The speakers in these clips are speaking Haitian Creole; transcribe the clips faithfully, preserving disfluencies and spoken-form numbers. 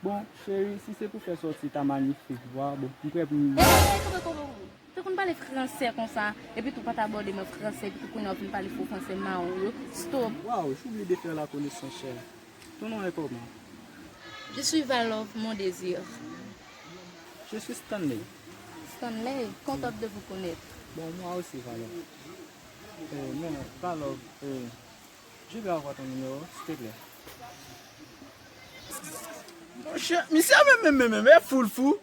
Bon, cheri, si se pou fè sòti ta manifik vwa, bon, m prè pou m. Ey, ey, ey, kanpe, kanpe, kanpe. Te konn pale fransè konsa, epi tou pa t abòde mwen fransè, epi tou kounye a w vin pale fo fransè mawon yo. Stop. Waw, j'oublie de faire la connaissance, chère. Ton nom est comment? Je suis Valov, mon désir. Je suis Stanley. Stanley, content de vous connaître. Bon, moi aussi, Valov. Euh, mais, Valov, euh, je vais avoir ton numéro, s'il te plaît. Monchè, misye menm, menm, menm, menm, e fou l fou.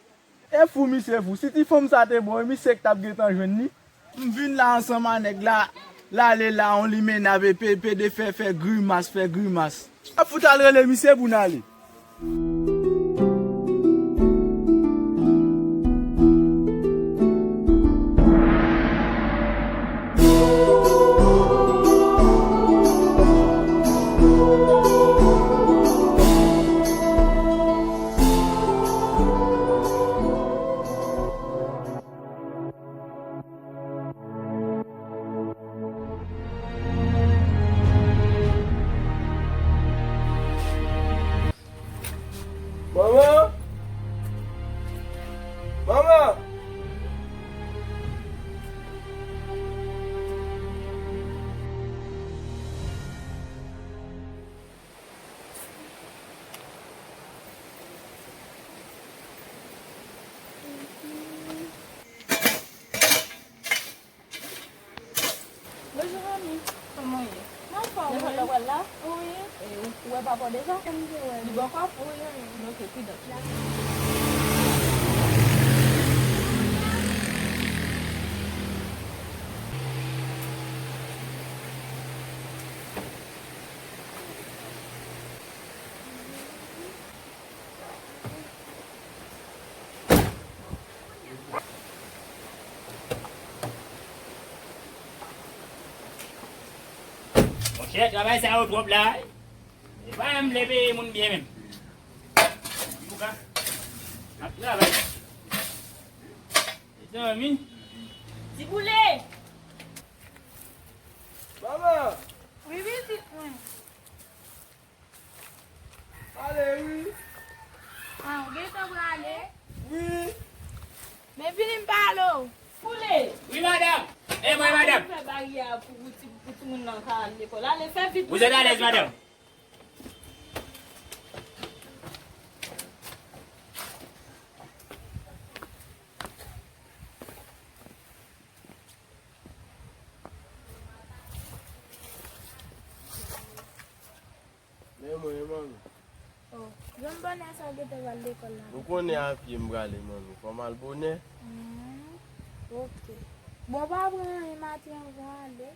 E fou misye fou. Si ti fanm sa te bon, e misye k t ap gentan jwenn li. M vin la ansanm a nèg la, l ale la, on limenn avè P P de fè, fè grimas, fè grimas. Ap fout al rele misye pou n ale. Manman! Manman! Bonjou, manmi. Kòman w ye? Mwen anfòm, wi. Lekòl la w pral la? Wi. E, ou, ou wè papa w deja? M te wè li. Li bò kò w? Wi, wi. Ok, pridans. Monchè, travay sa yo twòp la. E pa janm vle peye moun byen menm. Antouka, n ap travay. Mezanmi. Ti boule! Manman! Wi, pitit mwen. Ale wi. Ah, ou gentan prale? Wi. Men vini m pale w. Boule! Wi, madanm. E mwen, madanm. Fè baryè pou, pou ti, pou timoun nan ka al lekòl. Ale, fè vit. Vous êtes à l'aise, madame? Men mwen, manmi. Oh, jwenn bonè sa w gentan pral lekòl la? Ou konnen a pye m prale, manmi. Fò m al bonè. Hmm, ok. Bon, pa pran anyen maten anvan w ale.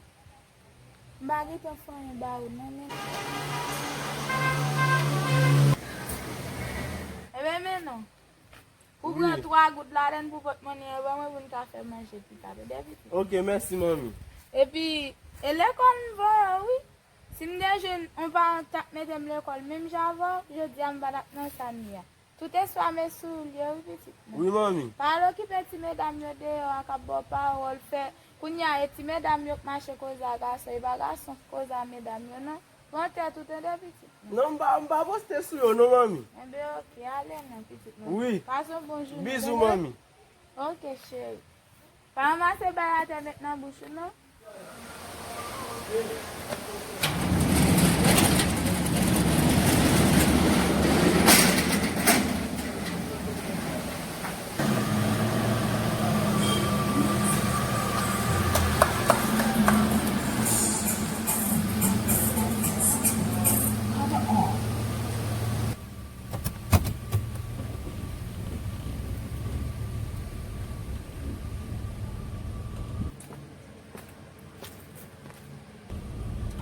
M pa gentan fè anyen ba ou non, men. Ebyen, men non. Ou pran twa goud ladann pou pòtmònye an ban mwen pou n ka fè manje pita, tande, pitit? Ok, mèsi, manmi. Epi, e lekòl m voye w, wi. Si m te jwenn yon paran k t ap mete m lekòl menm jan avè w, jodi a m pa t ap nan sa m ye a. Tout espwa m e sou ou l ye, wi, pitit mwen. Wi, manmi. Pa al okipe ti medam yo deyò a k ap ba w pawòl, fè, kounye a, e ti medam yo k mache koze a gason, e pa gason k koze a medam yo, non. Pran tèt ou, tande, pitit mwen. Non, m pa, m pa poste sou yo, non, manmi. Enben, ok, ale non, pitit mwen. Wi. Pase yon bon jounen, tande. Bizou, manmi. Ok, cheri. Pa ranmase bay atè met nan bouch ou non.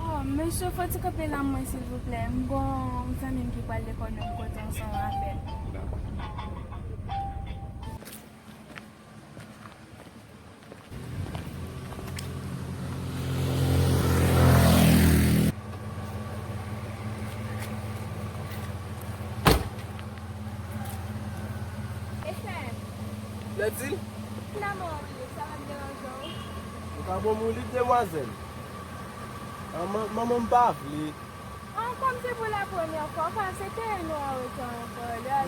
Oh, mesye, fò ti kanpe la mwen, silvouplè. M gon zanmi m ki pral lekòl, nou m kote ansanm avè l. Echèn. Lètil? Finalman, wi, sa va deranje w? Ou ka ban m yon lit, demwazèl? Ah, man-, manman m pa vle. Ah, kòm se pou la premyè fwa, pa se te nou an retan ankò, lè a.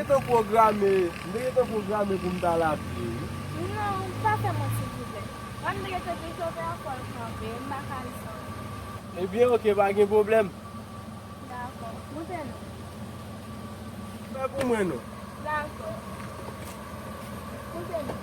Te pwograme, m te gentan pwograme pou m t al apye, wi. Non, pa fè mwen silvouplè. Mwen m te gentan di chofè a fò l kanpe, m pa ka desann. Ebyen, oke, pa gen pwoblèm. Dakò. Moute non. Fè pou mwen non. Dakò. Moute non.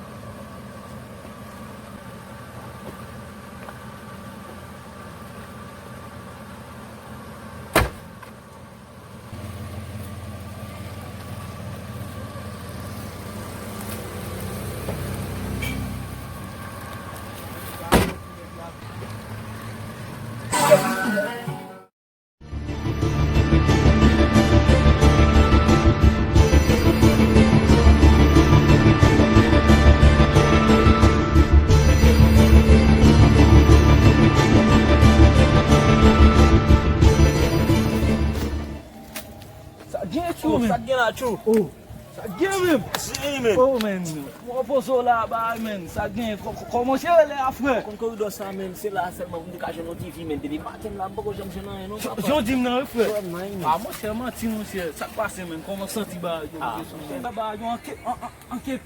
Sa k gen, Tchou? Oh, men. Sa k gen la, Tchou? Oh. Sa k gen menm? Si, men. Oh, men. Mwen poze w la, ba, men. Sa k gen? Kò-, kò-, kòman w cheri lè a, frè? Ou konn koridò sa, men. Se la sèlman pou m te ka jwenn yon T V, men. Depi maten la, m poko janm jwenn anyen, non, papa. Jan w di m nan, wi, frè. Frè m, man. Ah, monchè, manti, monchè. Sa k pase, men? Kòman w santi bagay yo, ah, monchè, monchè, bagay yo anke, an, an, anke,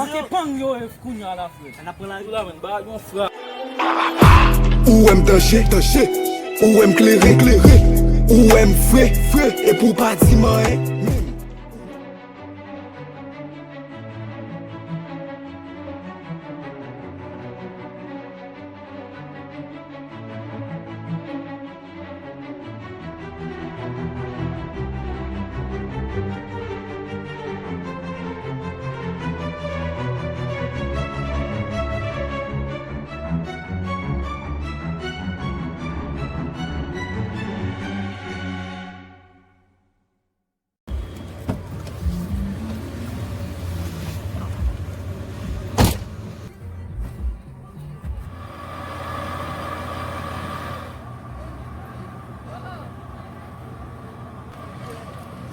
anke pang yo ye kounye a la, frè. N ap pran lari la, men. Bagay yo an frap. Ou wè m danje, danje. Ou wè m klere, klere. Ou wè m fre, fre. Epi w pa di m anyen, menm.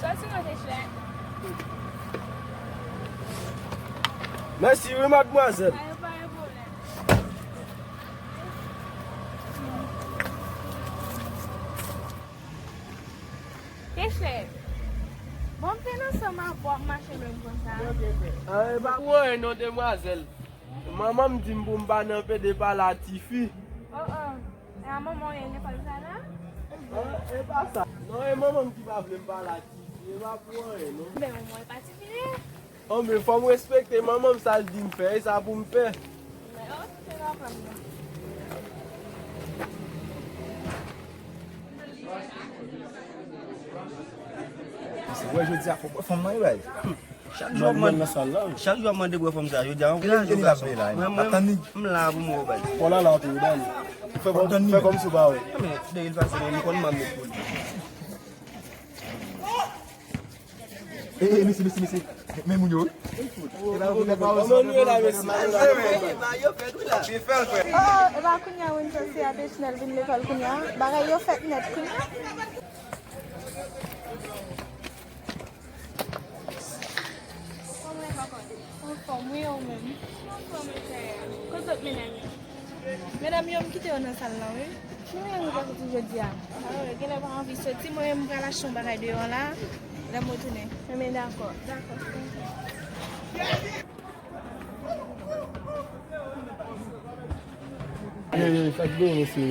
Sòti nan tèt la. Mèsi wi, madmwazèl. Pa gen, pa gen pwoblèm. Kechè, bon, m vin ansanm avè w, w ap mache menm konsa. Ah, e pa pou anyen non, demwazèl. Manman m di m pou m pa nan pede pale a tifi. Oh, oh. E a manman w ye lekòl sa la? Ah, e pa sa. Non, e manman m ki pa vle m pale a tifi. E pa pou anyen non. Men manman w e pa tifi li ye. Oh, men fò m respekte manman m, sa l di m fè, e sa pou m fè. Mèsi, wè, jodi a fò w bwè fanm nan, wi, baz. Chak jou w ap mande, chak jou w ap mande bwè fanm sa, jodi a, yon gras jou gason. Mwen, mwen, m la pou m wè w, baz. Fò w la, la, anpil, baz. Fè kòm, fè kòm si w pa wè. Men, de il fase, men, m konn m ap met pou li. Eh, eh, mesye, mesye, mesye. Men moun yo, wi. Kòman nou ye la, mesye? Oh, e pa kounye a Winchester a te chanèl vin lekòl kounye a. Bagay yo fèt nèt kounye a. Kòman e papa? Anfòm, wi, e ou menm? Anfòm, wi, chè. Kote lòt medam yo? Medam yo, m kite yo nan sal lan, wi. Ki mwen nou pa soti jodi a? Ah, wi, genlè pa anvi soti. Mwen menm, m pral achte yon bagay deyò la. Lè m retounen. Enben, dakò. Dakò. Ey, ey, sa k genyen, mesye?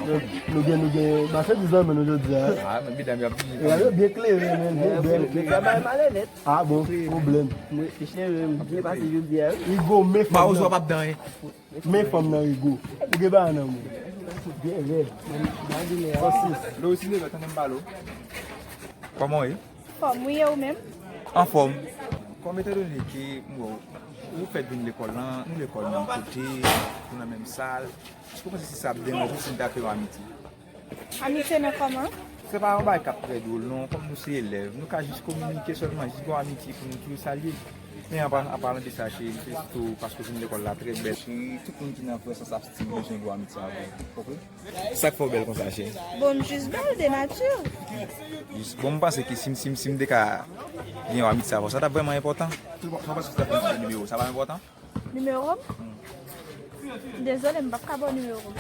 Nou, nou gen, nou gen machandiz nan men nou jodi a. Ah, men medam yo ap vini. Yo byen klere, men, byen bèl. Men travay male nèt. Ah bon, pwoblèm. Mwen, se chen menm. Byen pase jodi a, wi. Rigo, men fanm nan. Mawozo ap ap dan, hein. Men fanm nan, Rigo. Ou gen bagay nan men. Byen rèd. Sòsis. Lè w si neve, tande m pale w. Kòman w ye? Fòm, wi, e ou menm? Anfòm. Kòm etandone ke, m wè w, ou fèk vin lekòl lan, nou lekòl menm kote, nou nan menm sal. Èske w panse si sa ap deranje w si m ta fè yon amitye? Amitye nan kòman? Se pa yon bagay k ap trè dwòl non, kòm nou se elèv, nou ka jis kominike sèlman, jis gen yon amitye pou nou toujou salye. Men an pa-, an palan de sa, cheri, m felisite w paske w vin lekòl la trè bèl. Cheri, tout moun ki nan Frè Sansafstil bezwen gen yon amitye avè w, w konprann? Sa k fè w bèl konsa, cheri? Bon, m jis bèl de nati. Jis, bon, m panse ke si m, si m, si m te ka gen yon amitye avè w, sa t ap vrèman enpòtan. Sa w panse si w ta fè m nimewo w, sa p ap enpòtan? Nimewo m? Dezole, m p ap ka ba w nimewo m.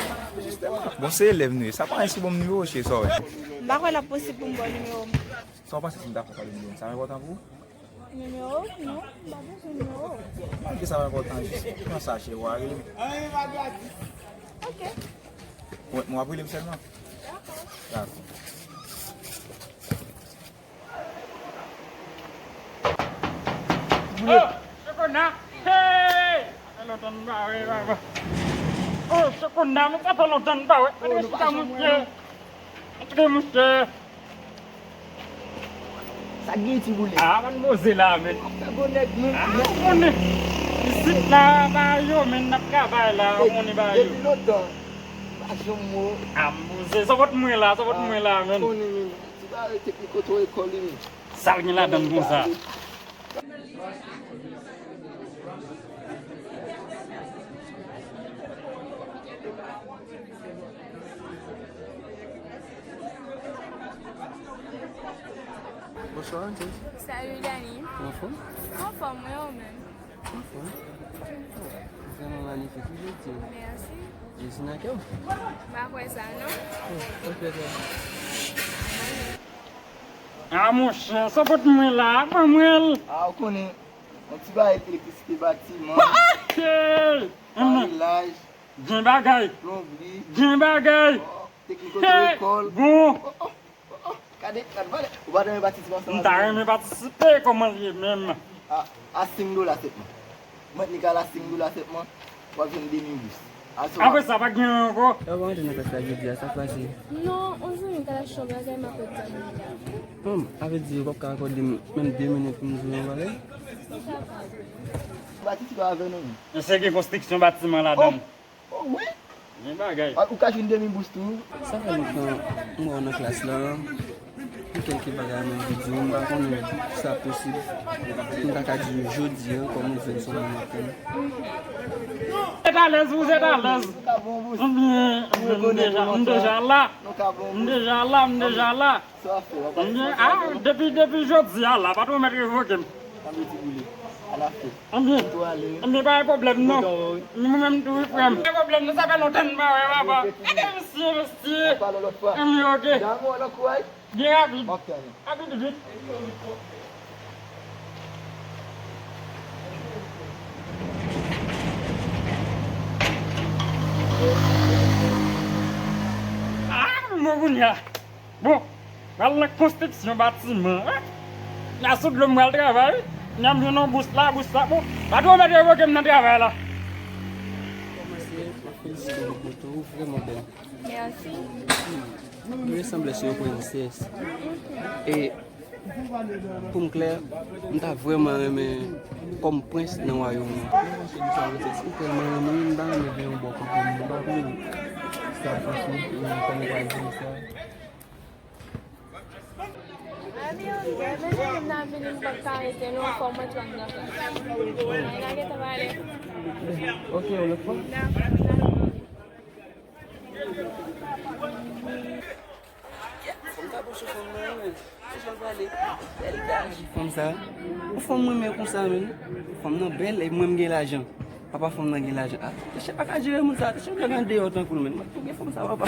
Bon, se elèv nou ye, sa pa anyen si w ban m nimewo w, cheri, sa w wè? M pa kwè l ap posib pou m ba w nimewo m. Sa w panse si m ta fè w pale nimewo m, sa enpòtan pou ou? Nimewo? Non, m pa bezwen nimewo. Malgre sa pa enpòtan, jis pran sa, cheri, w a rele m. Ok. Mwen, mwen ap rele m sèlman. Dakò. Dakò. Oh, Chokona! Hey! Sa fè lontan n pa wè, papa. Oh, Chokona, men sa fè lontan n pa wè. Antre chita, monchè. Antre, monchè. Sa k gen, Ti Boule? Ah, pa n poze la, men. Ap fè gwo nèg, men. Ah, ou konnen. Isit la, ba yo, men n ap travay la, ou konnen ba yo. Depi lontan, m pa janm wè w. Ah, m poze. Sa pot mwen la, sa pot mwen la, men. Konnen, men. Ti ba yo teknik oto ekòl li, men. Sa l gen ladan l konsa? Bonswa, Aunty. Salut, Dani. Ou anfòm? Anfòm, wi, ou menm? Anfòm. Vrèman manifik, wi, jodi a. Mèsi. Jezi nan kè w. M pa kwè sa, non. Oh, ok, ok. Ah, monchè, sa pot mwen la, ban mwen l. Ah, ou konnen, yon ti bagay elektrisite batiman. Ok. Karilaj. Gen bagay. Plonbri. Gen bagay. Oh, teknik oto ekòl. Bon. Oh, oh, oh, oh. Gade, gade, gade. Ou pa ta renmen patisipe ansanm avè m? M ta renmen patisipe, kòman l ye menm? A, a senk dola sèlman. Mwen t ni ka la senk dola sèlman, w ap jwenn demi bous. Apre sa, pa gen anyen ankò. Yo pa antre nan klas la jodi a, sa k pase? Non, yon zanmi ka lache yon bagay, m ap ret tann li la. Humm, sa vle di yo p ap ka akòde m menm de minit pou m di w yon bagay? Li kapab. Patisipe avè nou menm. Mesye, gen konstriksyon batiman ladan l. Oh, wi. Gen bagay. Ah, ou ka jwenn demi bous tou. Sa fè lontan m wè w nan klas la. Gen kèlke bagay mwen vle di w, m pa konnen si sa posib. M ta ka di w jodi a, kòm ou jwenn sou mwen maten. Vous êtes à l'aise, vous êtes à l'aise. Ebyen, m deja, m deja la. M deja la, m deja la. Ebyen, ah, depi, depi jodi a la, patwon mèt revoke m. Ebyen, ebyen, pa gen pwoblèm non. Mwen menm tou, wi, frè m. Pa gen pwoblèm non, sa fè lontan m pa wè papa. Gade misye, mesye. Ebyen, ok. Byen rapid. Rapid, vit. Ah, m bon kounye a. Bon, pral nan konstriksyon batiman, en? N a sou dlo m pral travay, n a m jwenn yon bous la, bous la, bon, patwon mèt revoke m nan travay la. Kòmanse, m ap felisite w pou poto, ou vrèman bèl. Mèsi. Ou resanble se yon prensès. E, pou m klè, m ta vrèman renmen kòm prens nan wayòm nan. Ou tèlman renmen m, m ta renmen gen yon bò kote m, m pa konnen sa fason, kòman m pral di sa. Ami, ann gen, men jan m nan vini, m p ap ka rete non, fò mwen t anndan klas. Ay, n a gentan pale. Ok, yon lòt fwa. Dakò, dakò. Fòm sa, yon fòm mwen renmen konsa, men. Fòm nan bèl, e mwen m gen lajan. Papa fòm nan gen lajan. Ah, Teche pa ka jere moun sa, Teche bèl nan deyò tankou l, men. Mwen tou gen fòm sa, papa.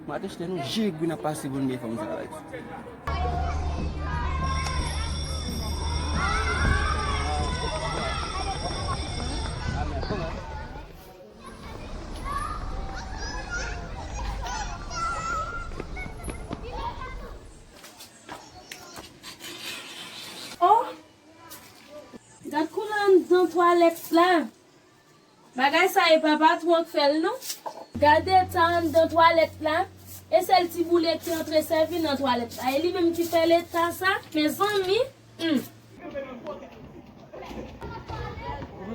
Maten chita nou je gri n ap pase pou n gen fanm sa la. Oh! Gad koulè anndan twalèt la. Bagay sa e pa patwon k fè l non. Gade eta anndan twalèt la. E sèl Ti Boule ki antre sèvi nan twalèt la. E li menm ki fè l eta sa. Mezanmi. Hmm.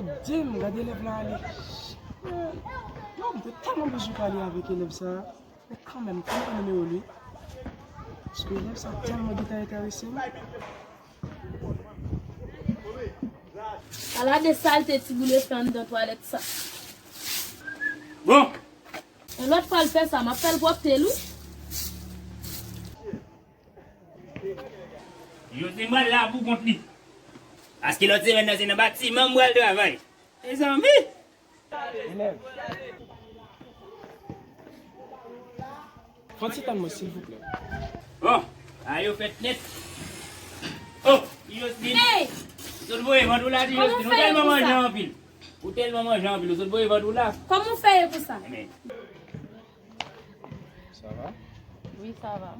Gade m, gade elèv la ale. Yo, m te tèlman bezwen pale avèk elèv sa. Men kanmenm, fò m pran nimewo l wi. Paske elèv sa tèlman gentan enterese m. Ala de salte Ti Boule fè anndan twalèt sa. Bon. Yon lòt fwa l fè sa, m ap fè l pwòpte l wi. Jodi m pral la pou kont li. Paske lòt semèn nan se nan batiman m pral travay. Mezanmi! Elèv. Fè yon ti tann mwen, silvouplè. Bon, a yo fèt nèt. Oh, Joseline. Hey! Sot voye vant ou la, ti Joseline. Ou tèlman manje anpil. Ou tèlman manje anpil, ou sot voye vant ou la. Kòman w fè ye pou sa? Ebyen. Sa va? Wi, sa va.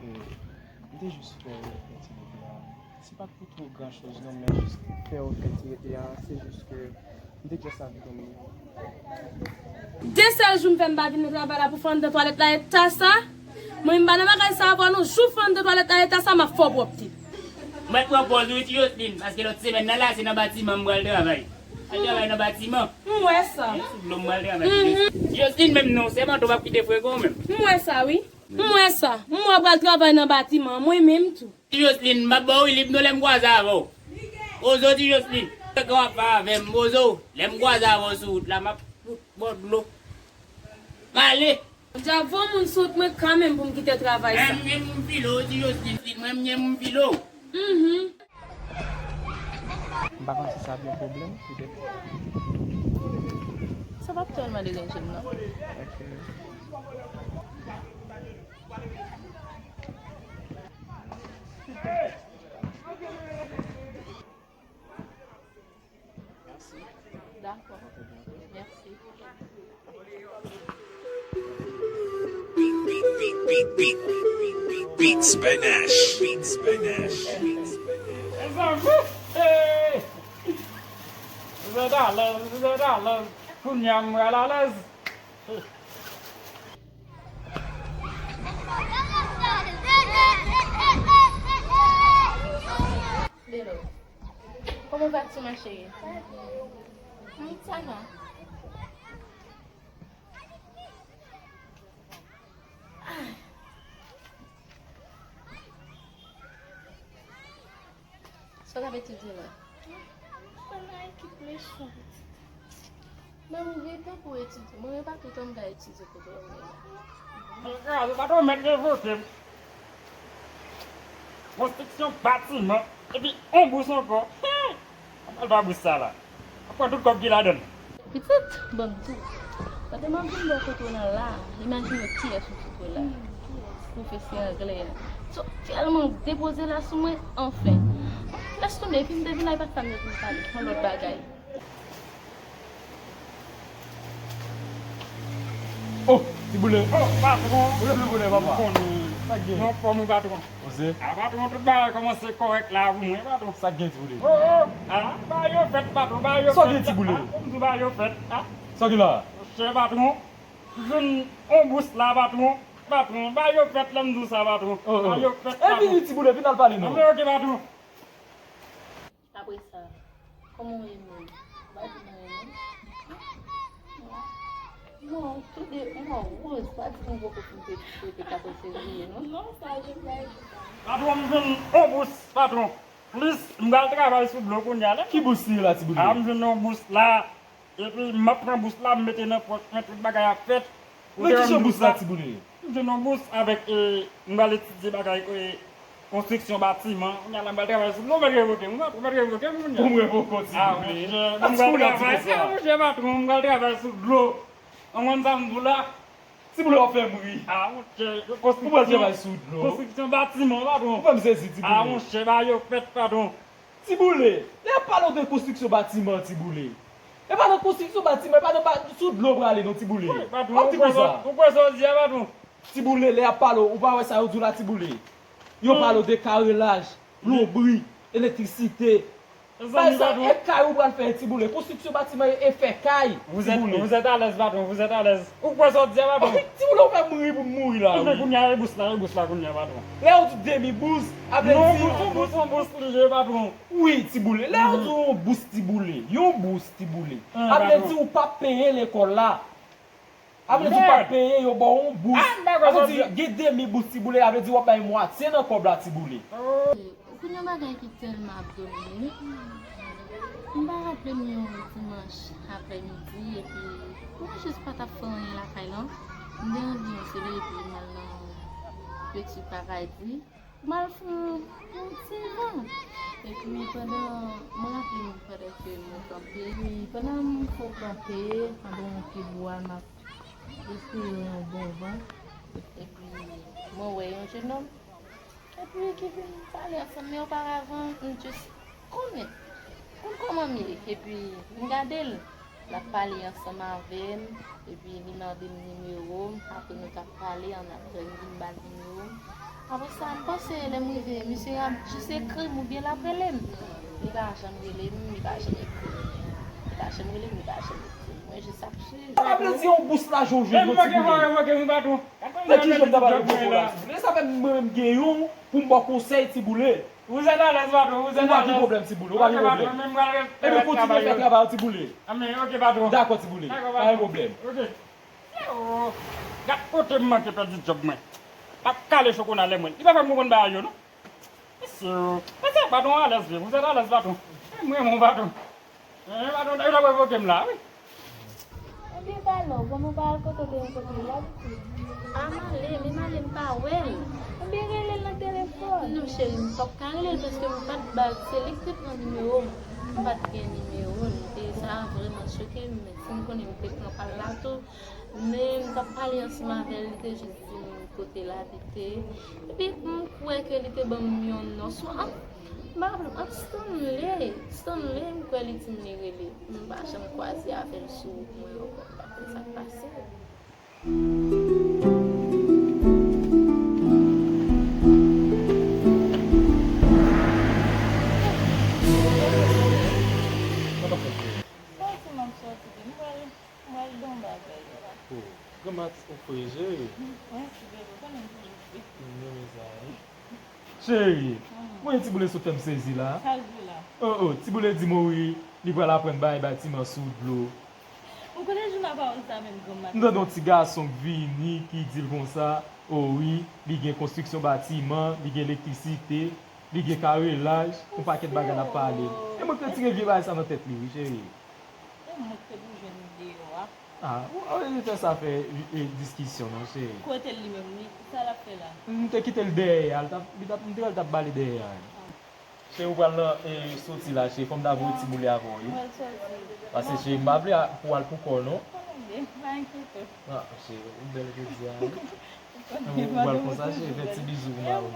E, m te jis fè yon ti video a. Se pa t pou twò gran choz non, men jis fè yon ti video a, se jis ke m te jis avè w. De sèl jou m fè m pa vin nan travay la pou fè anndan twalèt la eta sa. Mwen m pa nan bagay sa avè w non, jou fè anndan twalèt la eta sa, m ap fè w pwòpte. Mwen pran pòz wi, ti Joseline, paske lòt semèn nan la, se nan batiman m pral travay. Al travay nan batiman. M wè sa. Sou dlo m pral travay. Ti Joseline, menm non, sèman tou p ap kite frekan w menm. M wè sa wi. M wè sa. M wè w pral travay nan batiman, mwen menm tou. Ti Joseline, m ap ba w wi lib non lè m kwaze avè w. Poze w, ti Joseline. Frekan w ap fè avè m, poze w. Lè m kwaze avè w sou wout la, m ap fout ba w dlo. M ale. Dja vo moun sou wout mwen kanmenm pou m kite travay sa. Mwen, m file w, ti Joseline, mwen, m file w. Mhm. M pa konn si sa ap yon pwoblèm, petèt. Sa p ap tèlman deranje m, non. Ok. Dakò. Mèsi. Beats Benash. Beats Benash. Mezanmi, hey! Zèt alèz, zèt alèz. Kounye a m pral alèz. Hello. Comment vas-tu, ma chérie? Hmm, ça va. Ah. Sa w t ap etidye la? Mwen nan ekip mechan. Men m gen tan pou etidye. Mwen, e pa toutan m ka etidye kote w ye la. Mwen kraze, patwon mèt revoke m. Konstriksyon batiman, epi yon bous ankò. Humm! Ann al ba bous sa la. Ap pran tout kòb ki ladan l. Pitit, ban m di w. Pandan m ap vin bò kote w nan la, imajine w kiyès ou sot wè la. Pwofesè anglè a. Sa tèlman depoze la sou mwen, anfen. Lès tonbe, epi m te vin la, e pa t sa m te vin pale, se yon lòt bagay. Oh, Ti Boule. Oh, patwon. Boule, Boule, papa. Ou konnen. Sa k gen? Mwen anfòm wi, patwon. Poze. A, patwon, tout bagay kòmanse kòrèk la pou mwen, patwon. Sa k gen, Ti Boule? Oh, oh. A, bagay yo fèt, patwon, bagay yo fèt. Sa w gen, Ti Boule? A, m di bagay yo fèt, a. Sa w gen la? Monchè, patwon, m jwenn yon bous la, patwon. Patwon, bagay yo fèt, lè m di w sa, patwon. Oh, oh. Bagay yo fèt, patwon. E vini, Ti Boule, vin al pale non. Anben, oke, patwon. Apre sa, kòman w ye menm? Ou pa di m anyen non. Non, toude, mwen wòz, pa di m poko fin te fete katòz fevriye non. Non, sa je pa di sa. Patwon, m jwenn yon bous, patwon. Plis, m pral travay sou dlo kounye a la. Ki bous li ye la, Ti Boule? A, m jwenn yon bous la. Epi m ap pran bous la, m mete nan pòch mwen, tout bagay ap fèt. Nan ki jan bous la, Ti Boule? M jwenn yon bous avèk, e, m pral etidye bagay, e, konstriksyon batiman. Kounye a la, m pral travay sou dlo, mèt revoke m, mèt revoke m kounye a. Ou revoke w, Ti Boule. A, monchè, m pral travay, a, monchè, patwon, m pral travay sou dlo. Ou konprann sa m di w la? Ti Boule, w ap fè m ri. A, monchè, konstriksyon, konstriksyon batiman, patwon. Ou fè m sezi, Ti Boule. A, monchè, bagay yo fèt, patwon. Ti Boule, lè y ap pale w de konstriksyon batiman, Ti Boule, e pa nan konstriksyon batiman, e pa nan ba-, sou dlo w prale non, Ti Boule. Wi, patwon, w ap di konsa. Ou kwè sa w di a, patwon? Ti Boule, lè y ap pale w, ou pa wè sa yo di w la, Ti Boule? Yo pale w de karelaj, plonbri, elektrisite. Mezanmi, patwon. Bay sa, e kay ou pral fè, Ti Boule. Konstriksyon batiman e, e fè kay, Ti Boule. Vous êtes, vous êtes à l'aise, patwon, vous êtes à l'aise. Ou kwè sa w di a, patwon? Ti Boule, ou fè m ri pou m mouri la, wi. Ebyen, kounye a, e bous la, e bous la, kounye a, patwon. Lè yo di demi bous, a vle di yon bous, yon bous li ye, patwon. Wi, Ti Boule. Lè yo di yon bous, Ti Boule, yon bous, Ti Boule, a vle di ou p ap peye lekòl la. A vle di ou p ap peye, yo ba w yon bous. A vle di gen demi bous, Ti Boule, a vle di w ap bay mwatye nan kòb la, Ti Boule. Ou konn yon bagay ki tèlman ap domine m wi. M pa raple m yon dimanch aprèmidi, epi mwen jis pa t ap fè anyen lakay lan. M te anvi yon sele, epi m al nan Petit Paradis. M al fè yon, yon ti van. Epi pandan, mwen raple m pandan ke mwen kanpe, wi, pandan m fè w kanpe anba yon pye bwa, m ap respire yon bon van. Epi mwen wè yon jenòm. Epi ki vin pale ansanm, men oparavan, m jis konnen. Konn kòman m ye. Epi m gade l, l ap pale ansanm avè m, epi li mande m nimewo m, apre nou t ap pale, an apre li vin ba l nimewo m. Apre sa, m panse lè m rive, misye ap jis ekri m oubyen l ap rele m. Li pa janm rele m, li pa janm ekri m. Li pa janm rele m, li pa janm ekri m. Mwen jis ap swiv. Sa vle di yon bous lajan w jwenn yon ti boule. Nan ki jan m ta pale poko la, silvouple? Sa fè mwen menm gen yon pou m ba w konsèy, ti boule. Ou pa gen pwoblèm, ti boule, ou pa gen pwoblèm. Ebyen, kontinye fè travay ou, ti boule. Dakò, ti boule, pa gen pwoblèm. Gad kote m manke pèdi djòb mwen. L ap kale chokona lè mwen. Li pa fè m konprann bagay yo, non. Mesye, mesye, patwon alèz vre. Vous êtes à l'aise, patwon? Mwen, mon patwon. Eh, patwon, yo t ap revoke m la, wi. Ebyen, pa lè w, bon, nou pa al kote w te yon kote l abitye. A, m ale, men m ale, m pa wè l. Ebyen, rele l nan telefòn. Non, cheri, m p ap ka rele l paske m pa t ba l, se li ki te pran nimewo m. M pa t gen nimewo l. E sa vrèman choke m, menm si m konnen m te pran pa l la tou. Men m t ap pale ansanm avè l, li te jis di m kote l abite. Epi m kwè ke li te ban m yon non sou, an, m pa konprann, ant Stanley, Stanley, m kwè li di m li rele. M pa janm kwaze avè l sou wout mwen ankò, m pa konn sa k pase. Sa w di m ap sòti, m pral Mwen don bagay la. Oh, granma, ou fre, cheri. Mwen ti bebe, ou konnen m toujou fre. M renmen sa, wi. Cheri, mwen ti boule sot fè m sezi la. Sa l di la? Oh, oh, ti boule di m wi, li pral aprann bay batiman sou dlo. Ou konnen jou nan pawòl sa menm, granma. M tande yon ti gason k vini, ki di l konsa, oh wi, li gen konstriksyon batiman, li gen elektrisite, li gen karelaj, yon pakèt bagay l ap pale. E mwen k retire vye bagay sa nan tèt li, wi, cheri. E mwen k te pou jwenn deyò a. Ah, ou, ou te fè sa fè, e, diskisyon, non, cheri. Kote l li menm, li, sa l ap fè la? M te kite l dèyè a, li t ap, li t ap, m te wè l t ap bale dèyè a. Cheri, ou pral nan, e, soti la, cheri, fò m ta voye ti boule avè w, wi. Mwen soti. Paske, cheri, m pa vle a, pou w al pou kò w, non. Konnen m byen, pa enkyete w. Ah, cheri, ou bèl jodi a, wi. Ou pral konsa, cheri, fè ti bizou pou m avè w.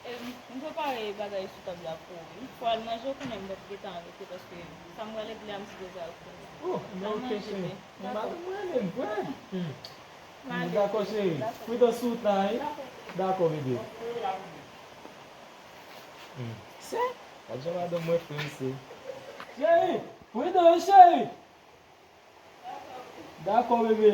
E, m prepare bagay sou tab la pou ou, wi. Fò al manje, ou konnen m p ap gentan rete, paske sa m pral regle a, m sipoze al fè. Oh, men oke, cheri. Mwen renmen l vre. Dakò, cheri. Pridans sou wout la, wi. Dakò, bebe. Hmm. Se, gad jan madanm mwen prese. Cheri, pridans, wi, cheri. Dakò, bebe.